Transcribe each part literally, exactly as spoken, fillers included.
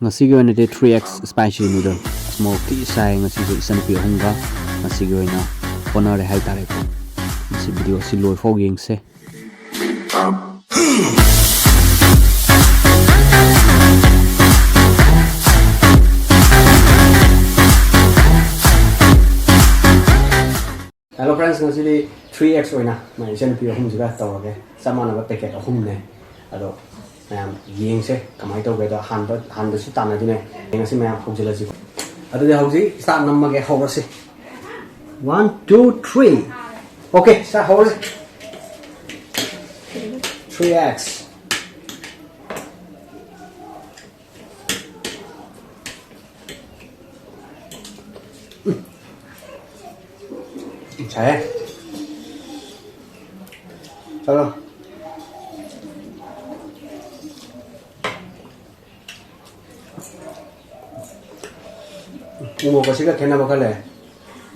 ꯉꯁꯤꯒꯤ ꯑꯣꯏꯅꯗꯤ three X spicy noodle ꯃꯣꯔꯣꯛ ꯊꯤ ꯁꯥꯏ꯫ ꯉꯁꯤꯁꯨ ꯏꯆꯟꯅꯨꯄꯤ ꯑꯍꯨꯝꯒ ꯉꯁꯤꯒꯤ ꯑꯣꯏꯅ ꯍꯣꯠꯅꯔꯦ ꯍꯥꯏꯇꯥꯔꯦꯀꯣ꯫ ꯉꯁꯤ video ꯑꯁꯤ ꯂꯣꯏꯐꯥꯎ ꯌꯦꯡꯁꯦ꯫ Hello friends, ꯉꯁꯤꯗꯤ three X ꯑꯣꯏꯅ ꯃꯥꯏ ꯏꯆꯟꯅꯨꯄꯤ ꯑꯍꯨꯝꯁꯤꯒ ꯇꯧꯔꯒꯦ꯫ ꯆꯞ ꯃꯥꯟꯅꯕ packet ꯑꯍꯨꯝꯅꯦ꯫ ꯑꯗꯣ ꯃꯌꯥꯝ ꯌꯦꯡꯁꯦ ꯀꯃꯥꯏꯅ ꯇꯧꯒꯦꯗꯣ꯫ ꯍꯥꯟꯕ, ꯍꯥꯟꯕꯁꯨ ꯇꯥꯟꯅꯗꯨꯅꯦ꯫ ꯌꯦꯡꯉꯁꯤ ꯃꯌꯥꯝ, ꯍꯧꯖꯤꯜꯂꯁꯤ꯫ ꯑꯗꯨꯗꯤ ꯍꯧꯖꯤꯛ start ꯅꯝꯃꯒꯦ, ꯍꯧꯔꯁꯤ꯫ One, two, three. Okay, start ꯍꯧꯔꯁꯤ꯫ Three X꯫ ꯎꯝ꯫ ꯁꯥꯏꯍꯦ꯫ ꯆꯠꯂꯣ꯫ ꯎ ꯃꯣꯔꯣꯛꯀꯁꯤꯒ ꯈꯦꯠꯅꯕ ꯈꯔ ꯂꯩ꯫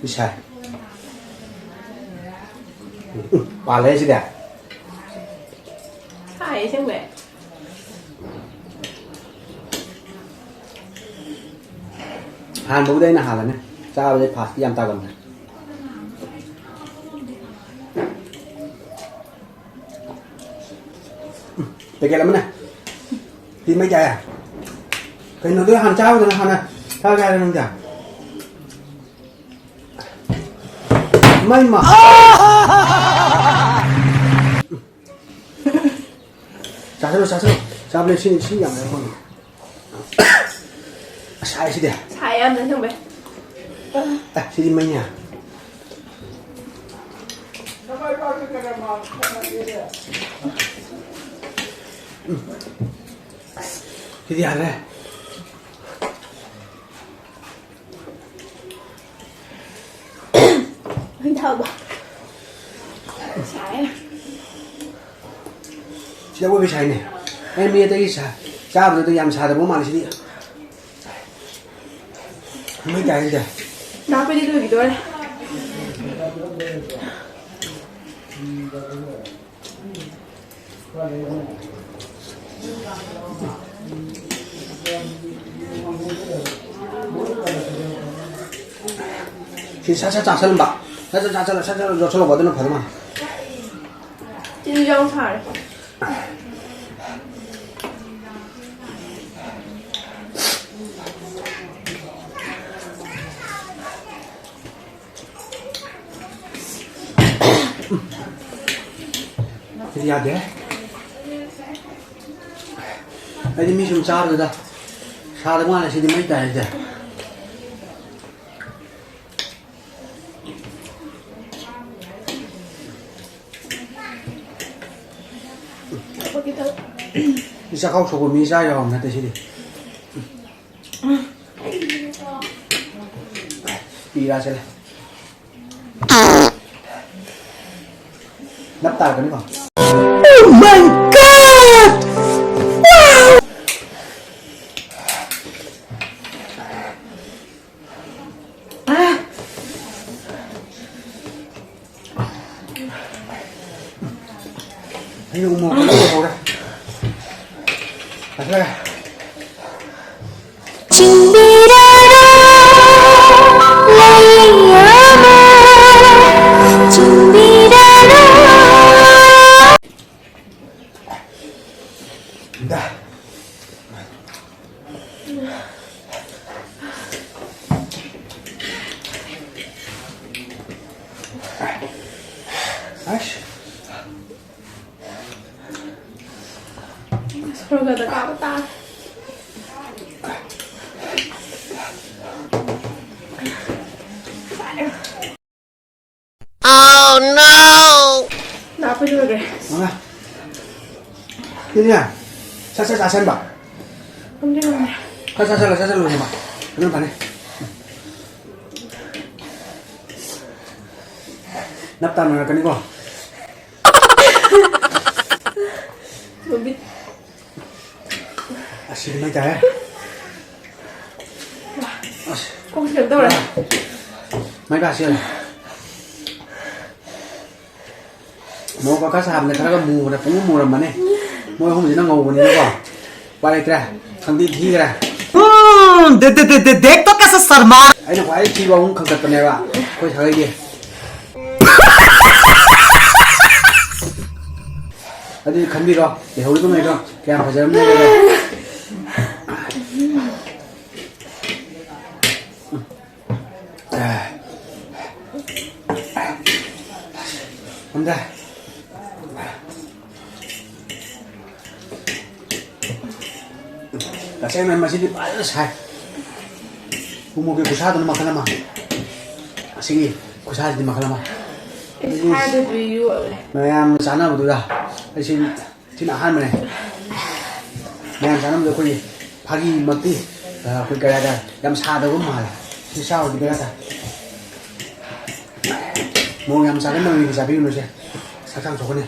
ꯏꯁꯥꯏ꯫ ꯎꯝ, ꯄꯥꯜꯂꯦ ꯁꯤꯗꯤ꯫ ꯁꯥꯏ ꯑꯁꯦꯡꯕꯩ꯫ ꯍꯥꯟꯕꯕꯨꯗꯤ ꯑꯩꯅ ꯍꯥꯜꯂꯅꯤ꯫ ꯆꯥꯕꯗꯤ ꯐꯥꯁꯇꯤ ꯌꯥꯝ ꯇꯥꯒꯟꯕꯅꯦ꯫ ꯄꯦꯀꯦꯠ ꯑꯃꯅꯦ꯫ ꯁꯤ ꯃꯩ ꯆꯥꯏ꯫ ꯀꯩꯅꯣꯗꯣ ꯍꯥꯟꯅ ꯆꯥꯕꯗꯅ ꯍꯥꯟꯅ ꯆꯥꯒꯦ ꯍꯥꯏꯔ ꯅꯪꯗꯤ? ꯃꯩ ꯃꯥ꯫ ꯆꯥꯁꯤꯜꯂꯣ, ꯆꯥꯁꯤꯜꯂꯣ꯫ ꯆꯥꯕꯗ ꯁꯤ, ꯁꯤ ꯌꯥꯝ ꯌꯥꯝ ꯐꯪꯉꯤ꯫ ꯑꯁ, ꯁꯥꯏ ꯁꯤꯗꯤ꯫ ꯁꯥꯏ ꯌꯥꯝꯅ ꯑꯁꯦꯡꯕꯩ꯫ ꯑꯦ, ꯁꯤꯗꯤ ꯃꯩꯅꯦ꯫ ꯎꯝ꯫ ꯁꯤꯗꯤ ꯌꯥꯔꯦ꯫ ꯍꯨꯏ ꯊꯥꯎꯕ꯫ ꯁꯥꯏ꯫ ꯁꯤꯗ ꯑꯣꯏꯕ ꯁꯥꯏꯅꯦ꯫ ꯑꯩ ꯃꯤ ꯑꯇꯩꯒꯤ ꯁꯥ-, ꯆꯥꯕꯗꯨꯗ ꯌꯥꯝ ꯁꯥꯗꯕ ꯃꯥꯜꯂꯦ ꯁꯤꯗꯤ꯫ ꯃꯩ ꯇꯥꯏ ꯁꯤꯗ꯫ ꯆꯥꯛꯄꯨꯗꯤ ꯂꯣꯏꯈꯤꯗꯣꯔꯦ꯫ ꯁꯤ ꯁꯠ ꯁꯠ ꯆꯥꯁꯜꯂꯝꯕ, ꯁꯠ ꯁꯠ ꯆꯥꯁꯜꯂ, ꯁꯠ ꯁꯠ ꯌꯣꯠꯁꯜꯂꯛꯄ, ꯑꯗꯨꯅ ꯐꯗꯧ ꯃꯥꯜꯂꯦ꯫ ꯇꯤꯟ ꯌꯥꯝ ꯁꯥꯔꯦ꯫ ꯁꯤꯗꯤ ꯌꯥꯗꯦ꯫ ꯑꯩꯗꯤ ꯃꯤ ꯁꯨꯝ ꯆꯥꯕꯗꯨꯗ ꯁꯥꯗ ꯃꯥꯜꯂꯦ, ꯁꯤꯗꯤ ꯃꯩ ꯇꯥꯏꯁꯦ꯫ ꯆꯥꯛꯈꯥꯎ ꯁꯣꯛꯄ ꯃꯤ ꯆꯥ ꯌꯥꯎꯔꯝ ꯅꯠꯇꯦ ꯁꯤꯗꯤ꯫ ꯄꯤꯔꯥ ꯆꯠꯂꯦ꯫ ꯅꯞ ꯇꯥꯔꯛꯀꯅꯤꯀꯣ꯫ Oh my God! Wow! ꯑꯩꯅ ꯎꯃꯣꯛ ꯑꯃ ꯇꯧꯍꯧꯔꯦ꯫ ꯑꯗꯨꯒ ꯆꯤꯡꯕꯤꯔꯔꯣ, ꯂꯩ ꯑꯃ ꯆꯤꯡꯕꯤꯔꯔꯣ꯫ ꯏꯟꯗ꯫ ꯑꯁ꯫ ꯁꯣꯔꯒꯗ ꯀꯥꯕ ꯇꯥꯔꯦ꯫ Oh no! ꯂꯥꯛꯄ ꯂꯣꯏꯈ꯭ꯔꯦ꯫ ꯃꯉꯥ꯫ ꯁꯤꯅꯦ꯫ ꯁꯠ ꯁꯠ ꯆꯥꯁꯟꯕ꯫ ꯉꯝꯗꯦ, ꯉꯝꯗꯦ꯫ ꯁꯠ ꯆꯥꯁꯜꯂꯣ, ꯆꯥꯁꯜꯂꯣ, ꯏꯕꯦꯝꯃ꯫ ꯑꯗꯨꯅ ꯐꯅꯤ꯫ ꯅꯞ ꯇꯥꯟꯅꯔꯛꯀꯅꯤꯀꯣ꯫ ꯃꯃꯤꯠ꯫ ꯑꯁ, ꯁꯤꯗꯤ ꯃꯩ ꯇꯥꯔꯦ꯫ ꯑꯁ꯫ ꯀꯣꯛ ꯀꯩꯅꯣ ꯇꯧꯔꯦ꯫ ꯃꯩ ꯄꯥ ꯆꯦꯜꯂꯦ꯫ ꯃꯣꯔꯣꯛ ꯈꯔ ꯁꯥꯕꯅꯦ, ꯈꯔꯒ ꯃꯨꯕꯅꯦ, ꯄꯨꯡꯃꯨ ꯃꯨꯔꯝꯃꯅꯤ꯫ ꯃꯣꯏ ꯑꯍꯨꯝꯁꯤꯅ ꯉꯧꯕꯅꯤꯅꯀꯣ꯫ ꯎꯄꯥꯏ ꯂꯩꯇ꯭ꯔꯦ꯫ ꯈꯪꯗꯤ ꯊꯤꯈ꯭ꯔꯦ꯫ ꯎꯝ, ꯗꯦ, ꯗꯦ, ꯗꯦ, ꯗꯦ, ꯗꯦꯛꯇꯣ ꯀꯁ ꯁꯔꯃꯥ꯫ ꯑꯩꯅ ꯈ꯭ꯋꯥꯏ ꯊꯤꯕ ꯑꯍꯨꯝ ꯈꯟꯒꯠꯄꯅꯦꯕ ꯑꯩꯈꯣꯏ ꯁꯥꯒꯩꯒꯤ꯫ ꯑꯗꯨꯗꯤ ꯈꯟꯕꯤꯔꯣ, ꯂꯩꯍꯧꯔꯤꯕ ꯉꯩꯗꯣ ꯀꯌꯥꯝ ꯐꯖꯔꯝꯅꯤ ꯍꯥꯏꯕꯗꯣ꯫ ꯉꯝꯗ꯭ꯔꯦ꯫ ꯇꯁꯦꯡꯅ ꯃꯁꯤꯗꯤ ꯐꯖꯅ ꯁꯥꯏ꯫ ꯎꯃꯣꯔꯣꯛꯀꯤ ꯈꯨꯁꯥꯗꯨꯅ ꯃꯈꯜ ꯑꯃ, ꯑꯁꯤꯒꯤ ꯈꯨꯁꯥꯁꯤꯗꯤ ꯃꯈꯜ ꯑꯃ꯫ ꯏꯁꯥꯗꯗꯤ ꯌꯣꯠꯂꯦ꯫ ꯃꯌꯥꯝꯅ ꯆꯥꯅꯕꯗꯨꯗ ꯑꯩꯁꯤ ꯁꯤꯅ ꯑꯍꯥꯟꯕꯅꯦ꯫ ꯃꯌꯥꯝ ꯆꯥꯅꯕꯗ ꯑꯩꯈꯣꯏꯒꯤ ꯐꯥꯒꯤꯃꯛꯇꯤ, ꯑ, ꯑꯩꯈꯣꯏ ꯀꯔꯤ ꯍꯥꯏꯇꯥꯔꯦ, ꯌꯥꯝ ꯁꯥꯗꯕ ꯃꯥꯜꯂꯦ꯫ ꯁꯤ ꯆꯥꯕꯗꯤ ꯕꯦꯔꯥ ꯇꯥꯏ꯫ ꯃꯣꯔꯣꯛ ꯌꯥꯝ ꯆꯥꯒꯟꯕ ꯃꯤꯗꯤ ꯆꯥꯕꯤꯔꯨꯅꯨꯁꯦ, ꯍꯛꯆꯥꯡ ꯁꯣꯛꯀꯅꯤ꯫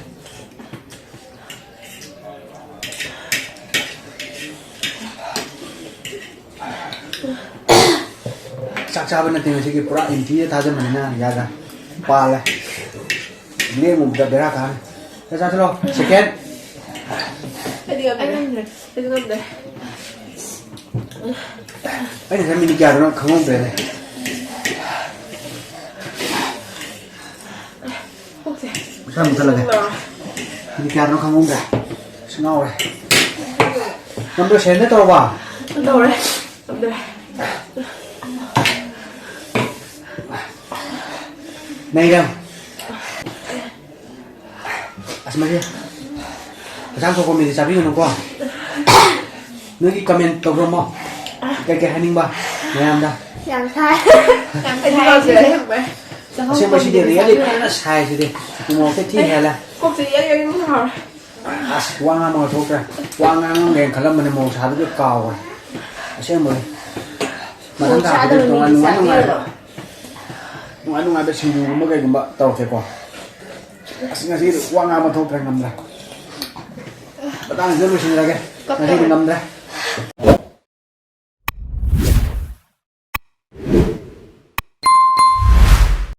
ꯆꯥꯛ ꯆꯥꯕ ꯅꯠꯇꯦ ꯉꯁꯤꯒꯤ, ꯄꯨꯔꯥ empty ꯗ ꯊꯥꯖꯟꯕꯅꯤꯅ ꯌꯥꯗ꯭ꯔꯦ꯫ ꯄꯥꯜꯂꯦ꯫ ꯂꯦꯡꯉꯨꯕꯗ ꯕꯦꯔꯥ ꯀꯥꯔꯅꯤ꯫ ꯆꯥꯛ ꯆꯥꯁꯤꯜꯂꯣ꯫ Second꯫ ꯑꯩꯗꯤ ꯉꯝꯗ꯭ꯔꯦ꯫ ꯑꯩ ꯉꯝꯗ꯭ꯔꯦ꯫ ꯑꯩꯗꯤ ꯉꯝꯗ꯭ꯔꯦ꯫ ꯑꯩ ꯉꯁꯥꯏ ꯃꯤꯅꯤꯠ ꯀꯌꯥꯗꯅꯣ ꯈꯪꯍꯧꯗ꯭ꯔꯦꯅꯦ꯫ ꯄꯨꯛꯁꯦ꯫ ꯃꯁꯥ ꯃꯨꯠꯊꯠꯂꯒꯦ꯫ ꯃꯤꯅꯤꯠ ꯀꯌꯥꯗꯅꯣ ꯈꯪꯍꯧꯗ꯭ꯔꯦ꯫ ꯑꯁ, ꯉꯥꯎꯔꯦ꯫ ꯅꯝꯕꯔ ꯁꯦꯟꯗ ꯇꯧꯔꯕ? ꯇꯧꯔꯦ꯫ ꯇꯧꯗ꯭ꯔꯦ꯫ ꯅꯩꯔꯦ꯫ ꯑꯁ, ꯃꯁꯤ ꯍꯛꯆꯥꯡ ꯁꯣꯛꯄ ꯃꯤꯗꯤ ꯆꯥꯕꯤꯒꯅꯨꯀꯣ꯫ ꯅꯣꯏꯒꯤ comment ꯇꯧꯕꯤꯔꯝꯃꯣ꯫ ꯀꯩꯀꯩ ꯍꯥꯏꯅꯤꯡꯕ ꯃꯌꯥꯝꯗ꯫ ꯌꯥꯝ ꯁꯥꯏ꯫ ꯌꯥꯝ ꯑꯩꯗꯤ ꯁꯥꯏ ꯉꯝꯗ꯭ꯔꯦ꯫ ꯁꯤꯁꯦ꯫ ꯑꯁꯦꯡꯕ ꯁꯤꯗꯤ really ꯐꯖꯅ ꯁꯥꯏ ꯁꯤꯗꯤ꯫ ꯎꯃꯣꯔꯣꯛꯇ ꯊꯤ ꯍꯦꯜꯂꯦ꯫ ꯀꯣꯛꯁꯦ ꯌꯩ ꯌꯩ ꯑꯗꯨꯝ ꯁꯥꯔꯦ꯫ ꯑꯁ, ꯋꯥ ꯉꯥꯡꯕ ꯊꯣꯛꯇ꯭ꯔꯦ꯫ ꯋꯥ ꯉꯥꯡꯉꯝꯒꯦꯅ ꯈꯜꯂꯝꯕꯅꯦ, ꯃꯣꯔꯣꯛ ꯁꯥꯕꯗꯨꯗ ꯀꯥꯎꯈ꯭ꯔꯦ꯫ ꯑꯁꯦꯡꯕꯅꯤ꯫ ꯃꯊꯪ ꯃꯣꯔꯣꯛ ꯊꯥꯔꯛꯄꯗꯗꯤ ꯆꯥꯗꯕ ꯇꯣꯉꯥꯟ ꯃꯤꯗꯤ ꯅꯨꯡꯉꯥꯏ ꯅꯨꯡꯉꯥꯏꯕ, ꯆꯥꯕꯤꯔꯕ? ꯅꯨꯡꯉꯥꯏ ꯅꯨꯡꯉꯥꯏꯕ ꯁꯤꯡꯖꯨꯒꯨꯝꯕ ꯀꯩꯒꯨꯝꯕ ꯇꯧꯔꯛꯀꯦꯀꯣ꯫ ꯑꯁ, ꯉꯁꯤꯗꯤ ꯋꯥ ꯉꯥꯡꯕ ꯊꯣꯛꯇ꯭ꯔꯦ, ꯉꯝꯗ꯭ꯔꯦ꯫ ꯃꯇꯥꯡꯁꯤꯗ ꯂꯣꯏꯁꯤꯟꯖꯔꯒꯦ꯫ ꯉꯁꯤꯗꯤ ꯀꯞꯇꯧꯔꯦ꯫ ꯉꯝꯗ꯭ꯔꯦ꯫